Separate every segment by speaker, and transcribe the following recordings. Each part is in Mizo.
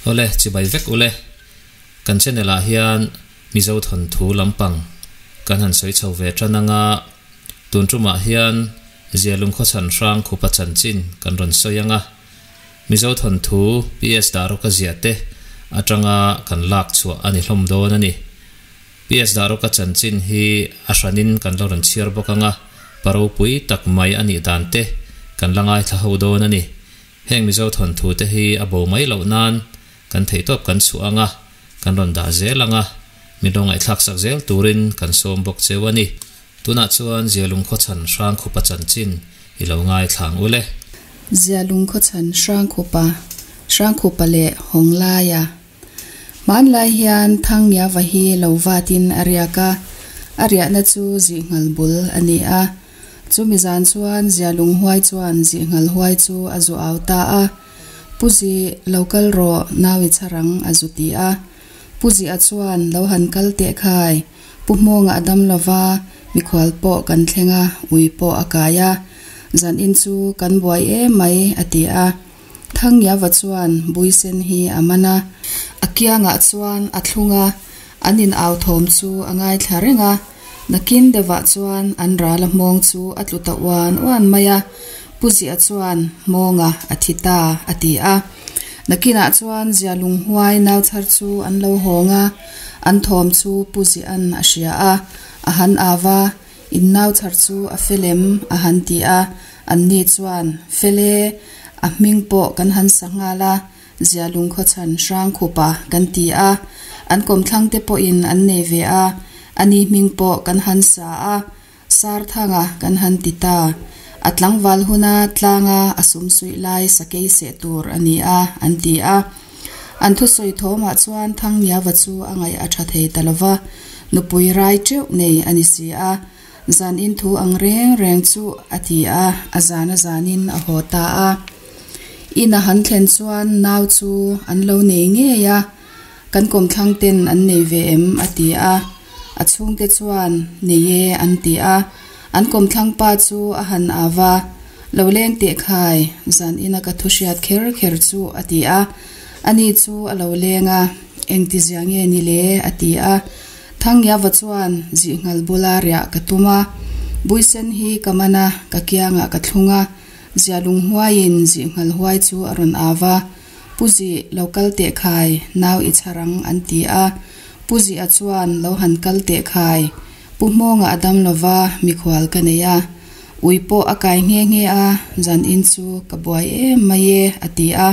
Speaker 1: Awle, chibai vek ule. Kan channel ah hian Mizo thawnthu lampang kan han sawi chho ve tan anga tun tumah hian Zialung khawchhan hrang khupa chanchin kan rawn sawi anga Mizo thawnthu PS Darawka ziah te atanga kan lak chhuah a ni hlawm dawn a ni. PS Darawka chanchin hi a hranin kan lo rawn chhiar bawk anga pa ropui tak mai a nih dan te kan la ngaithla ho dawn a ni. Heng Mizo thawnthu te hi a bo mai loh nan kan theihtawp kan chhuah anga kan rawn dah zel anga min lo ngaihthlak sak zel turin kan sawm bawk cheu a ni. Tunah chuan Zialung khawchhan Hrangkhupa chanchin i lo ngaithla ang ule.
Speaker 2: Zialung khawchhan Hrangkhupa, Hrangkhupa leh Hawnglaia. Hmanlai hian Thangngiava hi lo vatin a riak a, a riahna chu Zihnghal bul a ni a. Chumi zan chuan Zialung huai chuan Zihnghal huai chu a zu au ta a. Pu Zi, lo kal rawh, nau i chharang a zu ti a. Pu Zi'a chuan lo han kal teh khai, Pu Hmawnga a dam lova, mikhual pawh kan thleng a, ui pawh a kai a. Zan in chu kan buai em mai, a ti a. Thangngiava chuan Buisen hi a man a. A kiangah chuan a thlung a, an in au thawm chu a ngaithla reng a. Nakin deuhah chuan an ral a hmawng chu a tlu ta uan uan mai a. Pu Zi'a chuan, Hmawnga a thi ta, a ti a. Nakinah chuan Zia lunghuai nau chhar chu an lo hawng a, an thawm chu Pu Zi'an a hria a, a han au a, In nau chhar chu a fel em? a han ti a. Anni chuan, Fel e, a hming pawh kan han sa nghal a, Zia lungkhawchhan hrang khupa kan ti a, an kawmthlangte pawhin an nei ve a, ani hming pawh kan han sa a, Sarthanga kan han ti ta. A tlangval huna tlanga a sum suih lai sakei seh tur a ni a, an ti a. An thusawi thawmah chuan Thangngiava chu a ngaih a tha thei ta lo va, nupui rai teuh nei a ni si a. Zan in thu ang reng reng chu a ti a, a zan a zanin a haw ta a. In a han thlen chuan nau chu an lo nei ngei a, kan kawmthlang ten an nei ve em a ti a. A chhungte chuan nei e an ti a, an kawmthlang pa chu a han au a, Lo leng teh khai, zan ina ka thu hriat kher kher chu a ti a. Ani chu a lo leng a, Engti zia nge ni le? a ti a. Thangngiava chuan Zihnghal bula riah ka tum a, Buisen hi ka man a, ka kiangah ka thlung a, Zialung huaiin Zihnghal huai chu a rawn au a, Pu Zih, lo kal teh khai, nau i chhar ang an ti a. Pu Ziha chuan lo han kal teh khai, Pu Hmawnga a dam lova mikhual ka nei a, ui pawh a kai nghe nghe a, zan in chu ka buai em mai e a ti a.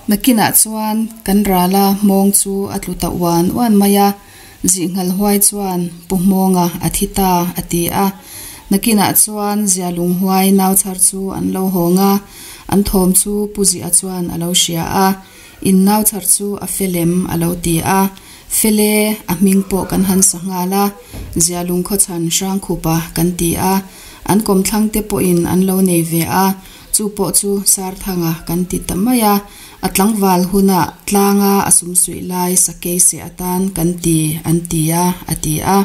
Speaker 2: Nakinah chuan kan rala hmawng chu a tlu ta uan uan mai a, Zihnghal huai chuan Pu Hmawnga a thi ta a ti a. Nakinah chuan Zialung huai nau chhar chu an lo hawng a, an thawm chu Pu Ziha chuan a lo hria a, In nau chhar chu a fel em a lo ti a. Fel e, a hming pawh kan han sa nghal a, Zialung khawchhan Hrangkhupa kan ti a, an kawmthlang te pawhin an lo nei ve a, Chu pawh chu Sarthanga kan ti ta mai a, a tlangval hunah tlanga a sum suih lai sakei seh atan kan ti an ti a, a ti a.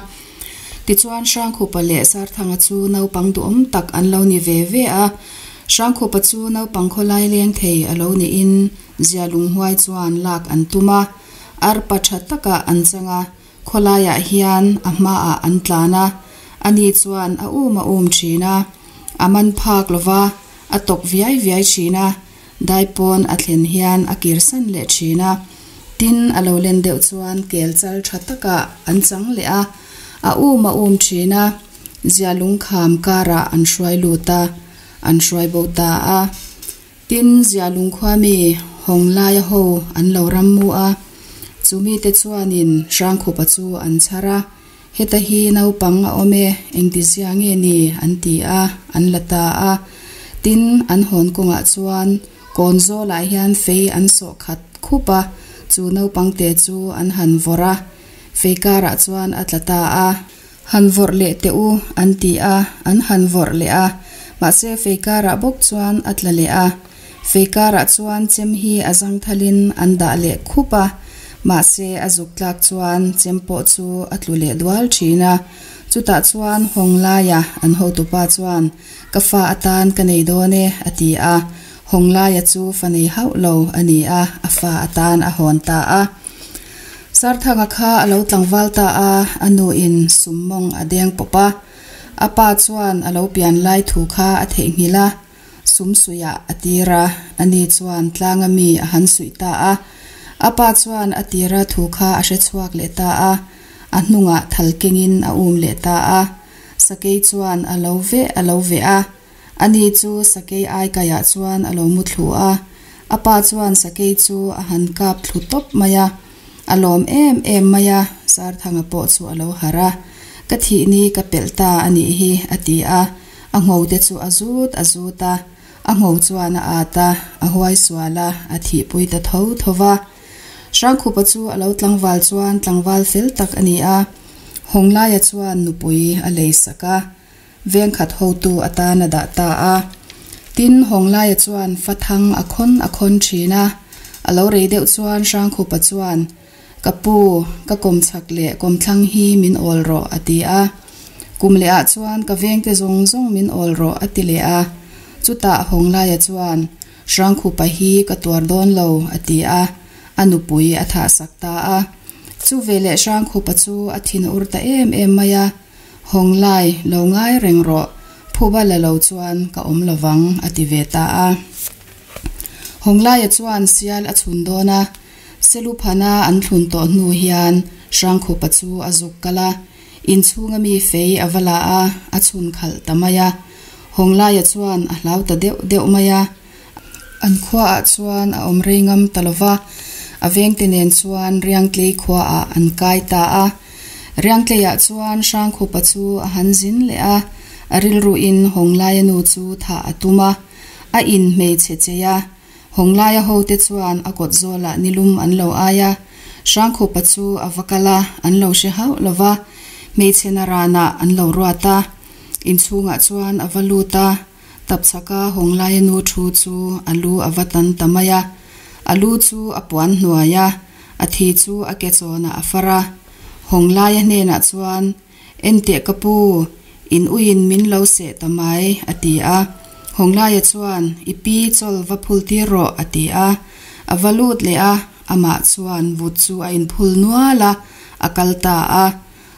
Speaker 2: Tichuan Hrangkhupa leh Sarthanga chu naupang duhawm tak an lo ni ve ve a. Hrangkhupa chu naupang khawlai leng thei a lo niin Zialung huai chuan lak an tum a, arpa tha takah an chang a, Khawlaiah hian a hmaah an tlan a, ani chuan a um a um thin a, a man phak lo va, a tawk viai viai thin a, daipawn a thlen hian a kirsan leh thin a. Tin, a lo len deuh chuan kel chal tha takah an chang leh a, a um a um thin a, zia lungkham karah an hruai lut a, an hruai bo ta a. Tin, Zialung khua mi hawng laia ho an lo ram mu a, chu mite chuanin Hrangkhupa chu an chhar a, Heta hi naupang a awm e, engtizia nge ni? an ti a, an la ta a. Tin, an hawn kawngah chuan kawn zawlah hian fei an sawh khat khup a, chu naupangte chu an han vawrh a, fei karah chuan a tla ta a. Han vawrh leh teh u, an ti a, an han vawrh leh a. Mahse, fei karah bawk chuan a tla leh a. Fei karah chuan chem hi a zangthalin an dah leh khup a. Mahse, a zuk tlak chuan chem pawh chu a tlu leh dual thin a. Chutah chuan hawng laia an hotupa chuan, Ka fa atan ka nei dawn e, a ti a. Hawnglaia chu fa nei hauh lo a ni a, a fa atan a hawn ta a. Sarthanga kha a lo tlangval ta a, a nuin sum mawng a deng pawp a. A pa chuan a lo pian lai thu kha a theihnghilh a, sum suihah a tir a, ani chuan tlanga mi a han suih ta a. A pa chuan a tira thu kha a hre chhuak leh ta a, a hnungah thal kengin a um leh ta a. Sakei chuan a lo veh a lo veh a, ani chu sakei aikaiah chuan a lo mu thlu a. A pa chuan sakei chu a han kap thlu tawp mai a, a lawm em em mai a, Sarthanga pawh chu a lo harh a, Ka thih ni ka pelh ta a nih hi, a ti a, a ngho te chu a zut a zut a, a ngho chuan a at a, a huai sual a, a thihpui ta tho tho va. Hrangkhupa chu a lo tlangval chuan tlangval fel tak a ni a, Hawnglaia chuan nupui a lei sak a, vengkhat hotu atan a dah ta a. Tin, Hawnglaia chuan fa thang a khawn a khawn thin a, a lo rei deuh chuan Hrangkhupa chuan, Ka pu, ka kawmchhak leh kawmthlang hi min awl rawh, a ti a. Kum leh ah chuan ka vengte zawng zawng min awl rawh, a ti leh a. Chutah Hawnglaia chuan, Hrangkhupa hi ka tuar dawn lo, a ti a, a nupui a thahsak ta a. Chu veleh Hrangkhupa chu a thin ur ta em em mai a, Hawnglai, lo ngai reng rawh, phuba la lo chuan ka awm lo vang, a ti ve ta a. Hawnglaia chuan sial a chhun dawn a, Seluphana an thlun tawh hnu hian Hrangkhupa chu a zuk kal a, inchhunga mi fei a va la a, a chhun khalh ta mai a. Hawnglaia chuan a hlau ta deuh deuh mai a. An khuaah chuan a awm rei ngam ta lo va, a vengte nen chuan Riangtlei khuaah an kai ta a. Riangtleiah chuan Hrangkhupa chu a han zin leh a, a rilruin Hawnglaia nu chu thah a tum a, a in hmeichhe chei a. Hawnglaia hote chuan a kawt zawlah nilum an lo ai a, Hrangkhupa chu a va kal a, an lo hre hauh lo va, hmeichhe naranah an lo ruat a. Inchhungah chuan a va lut a, tapchhaka Hawnglaia nu thu chu a lu a va tan ta mai a. A lu chu a puan hnuai a, a thi chu a ke chawnah a far a. Hawnglaia hnenah chuan, Enteh ka pu, in uiin min lo seh ta mai, a ti a. Hawnglaia chuan, I pi chawl va phul tir rawh, a ti a. A va lut leh a, amah chuan vut chu a inphul nual a, a kal ta a.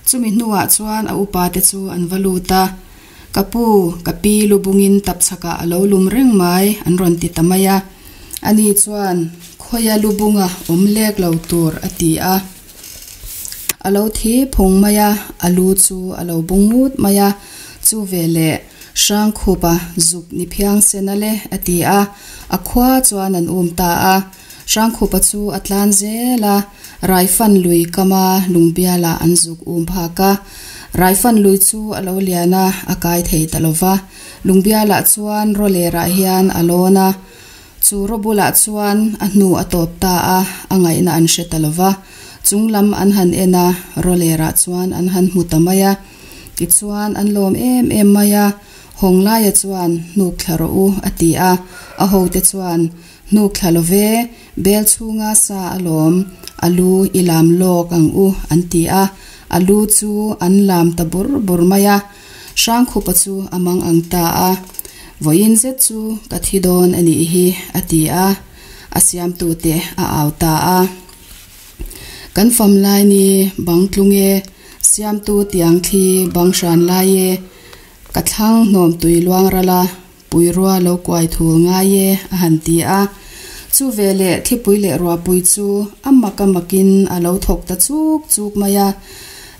Speaker 2: Chumi hnuah chuan a upa te chu an va lut a, Ka pu, ka pi lubungin tapchhakah a lo lum reng mai, an rawn ti ta mai a. Ani chuan, Khawia lubunga awm lek lo tur, a ti a. A lo thi phung mai a, a lu chu a lo bung ngut mai a. Chu veleh Hrangkhupa zuk ni phiang sen a le, a ti a. A khua chuan an um ta a. Hrangkhupa chu a tlan zel a, Raifan lui kama lungbialah an zuk um phak a. Raifan lui chu a lo lian a, a kai thei ta lo va. Lungbialah chuan rawlerah hian a lawn a, chu raw bulah chuan a hnu a tawp ta a, a ngaihna an hre ta lo va. Chung lam an han en a, rawlerah chuan an han hmu ta mai a. Tichuan an lawm em em mai a, Hawnglaia chuan hnuk thla rawh u a ti a, a hote chuan Hnuk thla lo ve, bel chhunga sa alawm, a lu i lam lawk ang u, an ti a. A lu chu an lam ta bur bur mai a. Hrangkhupa chu a mang ang ta a. Vawiin zet chu ka thi dawn a nih hi, a ti a. A siamtute a au ta a. Kan fam lai ni bang tlung e, siamtu tiang thli bang hran lai e, ka thlang hnawm tui luang ral a, Puirua lo kuai thul ngai e, a han ti a. Chu veleh thlipui leh ruahpui chu a mak a makin a lo thawk ta chuk chuk mai a.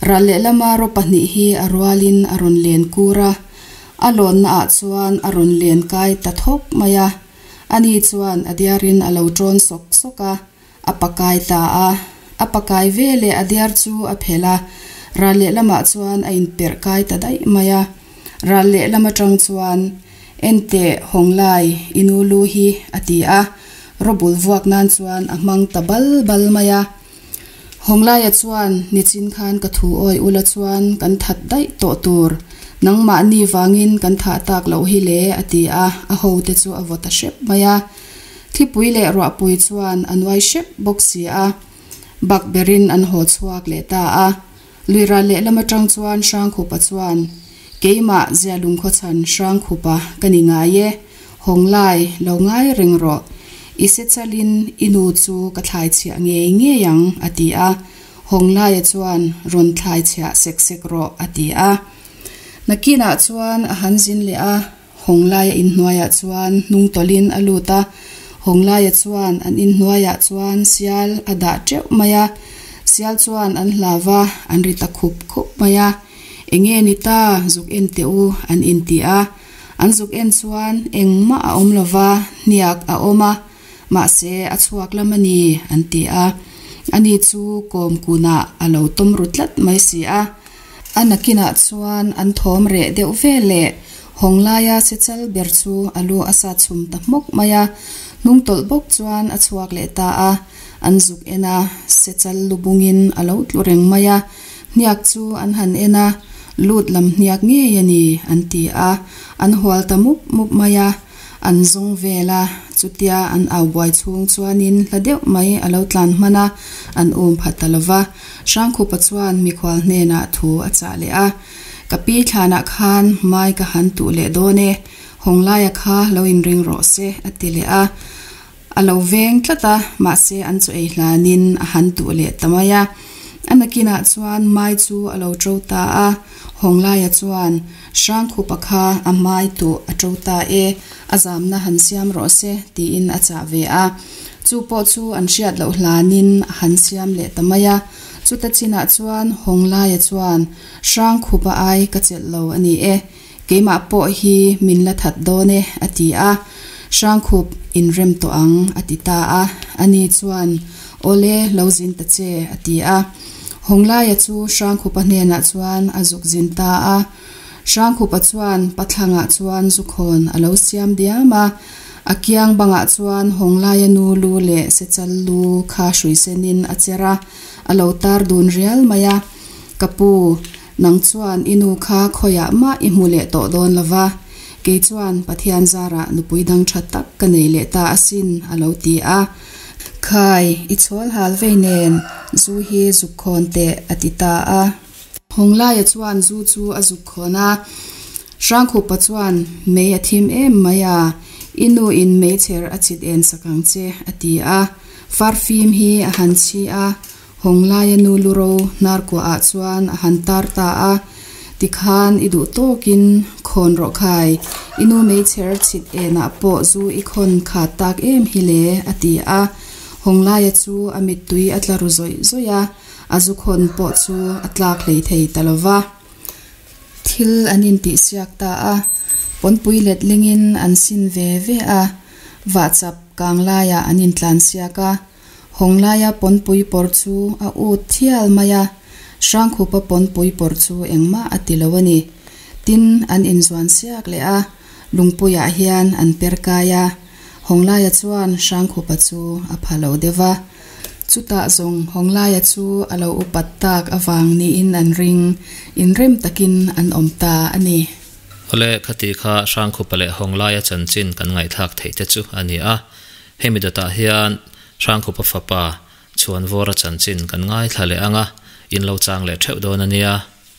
Speaker 2: Ral lehlama raw pahnih hi a rualin a rawn len kur a, a lawnna ah chuan a rawn len kai ta thawk mai a. Ani chuan a diarin a lo ṭawn sawk sawk a, a pakai ta a. A pakai veleh a diar chu a phelh a, ral lehlamah chuan a inperh kai ta daih mai a. Ral lehlam atang chuan, Enteh, Hawnglai, i nu lu hi, a ti a. Rawbul vuak nan chuan a hmang ta bal bal mai a. Hawnglaia chuan, Nichin khan ka thu awi ula chuan kan that daih tawh tur. Nangmahni vangin kan thah tak loh hi le, a ti a, a hote chu a vaw ta hrep mai a. Thlipui leh ruahpui chuan a nuai hrep bawk si a, bak berin an haw chhuak leh ta a. Luiral lehlam atang chuan Hrangkhupa chuan, Keimah Zialungkhawchhan Hrangkhupa ka ni ngai e. Hawnglai, lo ngai reng rawh. I se chalin i nu chu ka thlai chhiah ngei ngei ang, a ti a. Hawnglaia chuan, Rawn thlai chhiah sek sek rawh, a ti a. Nakinah chuan a han zin leh a, Hawnglaia inhnuaiah chuan hnung tawlhin a lut a. Hawnglaia chuan an inhnuaiah chuan sial a dah teuh mai a. Sial chuan an hlau va, an ri ta khup khup mai a. Enge ni ta, zuk en teh u, an inti a. An zuk en chuan engmah a awm lo va, hniak a awm a, mahse a chhuak lam a ni, an ti a. Ani chu kawm kunah a lo tawm ru tlat mai si a. A nakinah chuan an thawm reh deuh ve leh Hawnglaia se chal ber chu a lu a sat chhum ta hmawk mai a, hnung tawlh bawk chuan a chhuak leh ta a. An zuk en a, se chal lu bungin a lo tlu reng mai a. Hniak chu an han en a, lut lam hniak ngei a ni, an ti a. An hual ta mup mup mai a, an zawng vel a, chutia an au buai chhung chuanin hla deuh mai a lo tlan hman a, an um pha ta lo va. Hrangkhupa chuan mikhual hnenah thu a chah leh a, Ka pi thlanah khan mai ka han tuh leh dawn e, Hawnglaia kha lo inring rawh se, a ti leh a. A lo veng tlat a, mahse an chaw ei hlanin a han tuh leh ta mai a. A nakinah chuan mai chu a lo to ta a, Hawnglaia chuan Hrangkhupa kha a mai tuh a to ta e, a zamna han siam rawh se tiin a chah ve a. Chu pawh chu an hriat loh hlanin a han siam leh ta mai a. Chuta chinah chuan Hawnglaia chuan Hrangkhupa ai ka chelh lo a ni e, Keimah pawh hi min la that dawn e, a ti a. Hrangkhup inrem tawh ang, a ti ta a. Ani chuan, Awle, lo zin ta che, a ti a. Hawnglaia chu Hrangkhupa hnenah chuan a zuk zin ta a. Hrangkhupa chuan pathlangah chuan zukhawn a lo siam diam a. A kiang bangah chuan Hawnglaia nu lu leh sechal lu kha hruisenin a cher a, a lo tar dun rial mai a. Ka pu, Nang chuan i nu kha khawiah mah i hmu leh tawh dawn lo va, kei chuan Pathian zarah nupui dang tha tak ka nei leh ta asin, a lo ti a. Khai, i chhawl hal vei nen, zu hi zuk khawn teh, a ti ta a. Hawnglaia chuan zu chu a zuk khawn a. Hrangkhupa chuan, Mei a thim em mai a, i nu in meichher a chhit en sak ang che, a ti a. Farfim hi a han chhi a. Hawnglaia nu luro hnarkuahah chuan a han tar ta a, Tikhan i duh tawkin khawn rawh khai, i nu meichher chhit enah pawh zu i khawn khat tak em hi le, a ti a. Hawnglaia chu a mittui a tla ru zawih zawih a, a zu khawn pawh chu a tlak hlei thei ta lo va. Thil an intihsiak ta a, pawnpui letlingin an sin ve ve a, vahchap kanglaiah an intlansiak a. Hawnglaia pawnpui pawr chu a ut thial mai a, Hrangkhupa pawnpui pawr chu engmah a ti lo a ni. Tin, an inzuan siak leh a, lungpuiah hian an per kai a. Hawnglaia chuan Hrangkhupa chu a pha lo deuh va. Chutah zawng Hawnglaia chu a lo upat tak avang niin an ring, inrem takin an awm ta a ni.
Speaker 1: Awle, khati kha Hrangkhupa leh Hawnglaia chanchin kan ngaihthlak theih te chu a ni a. Hemi dawtah hian Hrangkhupa fapa Chhuanvawra chanchin kan ngaithla leh ang a, in lo chang leh theuh dawn a nia.